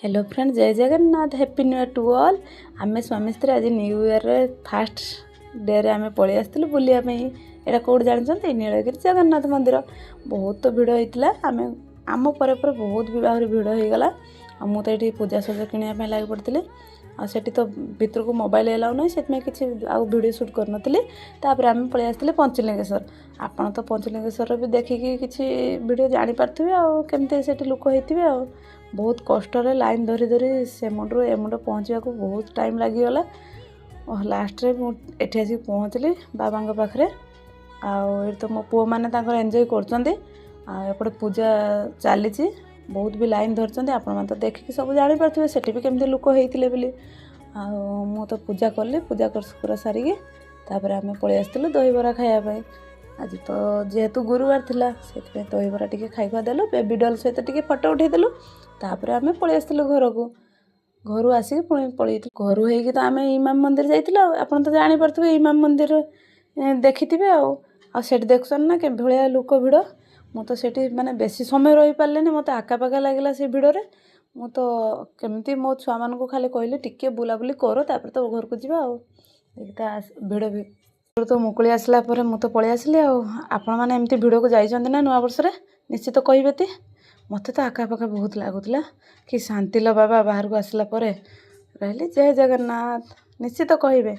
Hello friend, Jay Jagannath. Happy New Year to all. ଆମେ ସ୍ୱାମୀ ସ୍ତ୍ରୀ ଆଜି ନ୍ୟୁ ଇୟର୍ରେ ଫାଷ୍ଟ ଡେରେ ଆମେ ପଳେଇ ଆସିଥିଲୁ ବୁଲିବା ପାଇଁ। ଏଇଟା କେଉଁଠି ଜାଣିଛନ୍ତି? ନୀଳଗିରି ଜଗନ୍ନାଥ ମନ୍ଦିର। ବହୁତ ଭିଡ଼ ହେଇଥିଲା। ଆମେ ଆମ ପରେ ପରେ ବହୁତ ବି ଆହୁରି ଭିଡ଼ ହେଇଗଲା। ଆଉ ମୁଁ ତ ଏଇଠି ପୂଜା ସଜ କିଣିବା ପାଇଁ ଲାଗି ପଡ଼ିଥିଲି। ଆଉ ସେଠି ତ ଭିତରକୁ ମୋବାଇଲ ଏଲାଉ ନାହିଁ, ସେଥିପାଇଁ କିଛି ଆଉ ଭିଡ଼ିଓ ସୁଟ୍ କରିନଥିଲି। ତାପରେ ଆମେ ପଳେଇ ଆସିଥିଲେ ପଞ୍ଚଲିଙ୍ଗେଶ୍ୱର। ଆପଣ ତ ପଞ୍ଚଲିଙ୍ଗେଶ୍ୱର ବି ଦେଖିକି କିଛି ଭିଡ଼ିଓ ଜାଣିପାରୁଥିବେ ଆଉ କେମିତି ସେଠି ଲୋକ ହେଇଥିବେ। ଆଉ ବହୁତ କଷ୍ଟରେ ଲାଇନ୍ ଧରି ଧରି ସେ ମୁଣ୍ଡରୁ ଏ ମୁଣ୍ଡ ପହଞ୍ଚିବାକୁ ବହୁତ ଟାଇମ୍ ଲାଗିଗଲା। ଲାଷ୍ଟରେ ମୁଁ ଏଠି ଆସିକି ପହଞ୍ଚିଲି ବାବାଙ୍କ ପାଖରେ। ଆଉ ଏଠି ତ ମୋ ପୁଅମାନେ ତାଙ୍କର ଏନ୍ଜୟ କରୁଛନ୍ତି ଆଉ ଏପଟେ ପୂଜା ଚାଲିଛି। ବହୁତ ବି ଲାଇନ୍ ଧରିଛନ୍ତି। ଆପଣମାନେ ତ ଦେଖିକି ସବୁ ଜାଣିପାରୁଥିବେ ସେଠି ବି କେମିତି ଲୋକ ହେଇଥିଲେ ବୋଲି। ଆଉ ମୁଁ ତ ପୂଜା କଲି। ପୂଜା ପୁରା ସାରିକି ତାପରେ ଆମେ ପଳେଇ ଆସିଥିଲୁ ଦହିବରା ଖାଇବା ପାଇଁ। ଆଜି ତ ଯେହେତୁ ଗୁରୁବାର ଥିଲା, ସେଥିପାଇଁ ଦହିବରା ଟିକେ ଖାଇ ଖୁଆ ଦେଲୁ। ବେବି ଡଲ୍ ସହିତ ଟିକେ ଫଟୋ ଉଠେଇଦେଲୁ। ତାପରେ ଆମେ ପଳେଇ ଆସିଥିଲୁ ଘରକୁ। ଘରୁ ଆସିକି ପୁଣି ପଳେଇଥିଲୁ। ଘରୁ ହେଇକି ତ ଆମେ ଇମାମ ମନ୍ଦିର ଯାଇଥିଲୁ। ଆଉ ଆପଣ ତ ଜାଣିପାରୁଥିବେ, ଇମାମ ମନ୍ଦିର ଦେଖିଥିବେ। ଆଉ ଆଉ ସେଠି ଦେଖୁଛନ୍ତି ନା କିଭଳିଆ ଲୋକ ଭିଡ଼। ମୁଁ ତ ସେଠି ମାନେ ବେଶୀ ସମୟ ରହିପାରିଲିନି। ମୋତେ ଆକାପାକା ଲାଗିଲା ସେ ଭିଡ଼ରେ। ମୁଁ ତ କେମିତି ମୋ ଛୁଆମାନଙ୍କୁ ଖାଲି କହିଲି, ଟିକେ ବୁଲାବୁଲି କର, ତାପରେ ତ ଘରକୁ ଯିବା। ଆଉ ତ ଭିଡ଼ ବି ତ ମୁକୁଳି ଆସିଲା ପରେ ମୁଁ ତ ପଳେଇ ଆସିଲି। ଆଉ ଆପଣମାନେ ଏମିତି ଭିଡ଼କୁ ଯାଇଛନ୍ତି ନା ନୂଆବର୍ଷରେ? ନିଶ୍ଚିତ କହିବେ ତି। ମୋତେ ତ ଆକାପାକା ବହୁତ ଲାଗୁଥିଲା। କି ଶାନ୍ତି ଲୋ ବାବା, ବାହାରକୁ ଆସିଲା ପରେ। ରହିଲି, ଜୟ ଜଗନ୍ନାଥ। ନିଶ୍ଚିତ କହିବେ।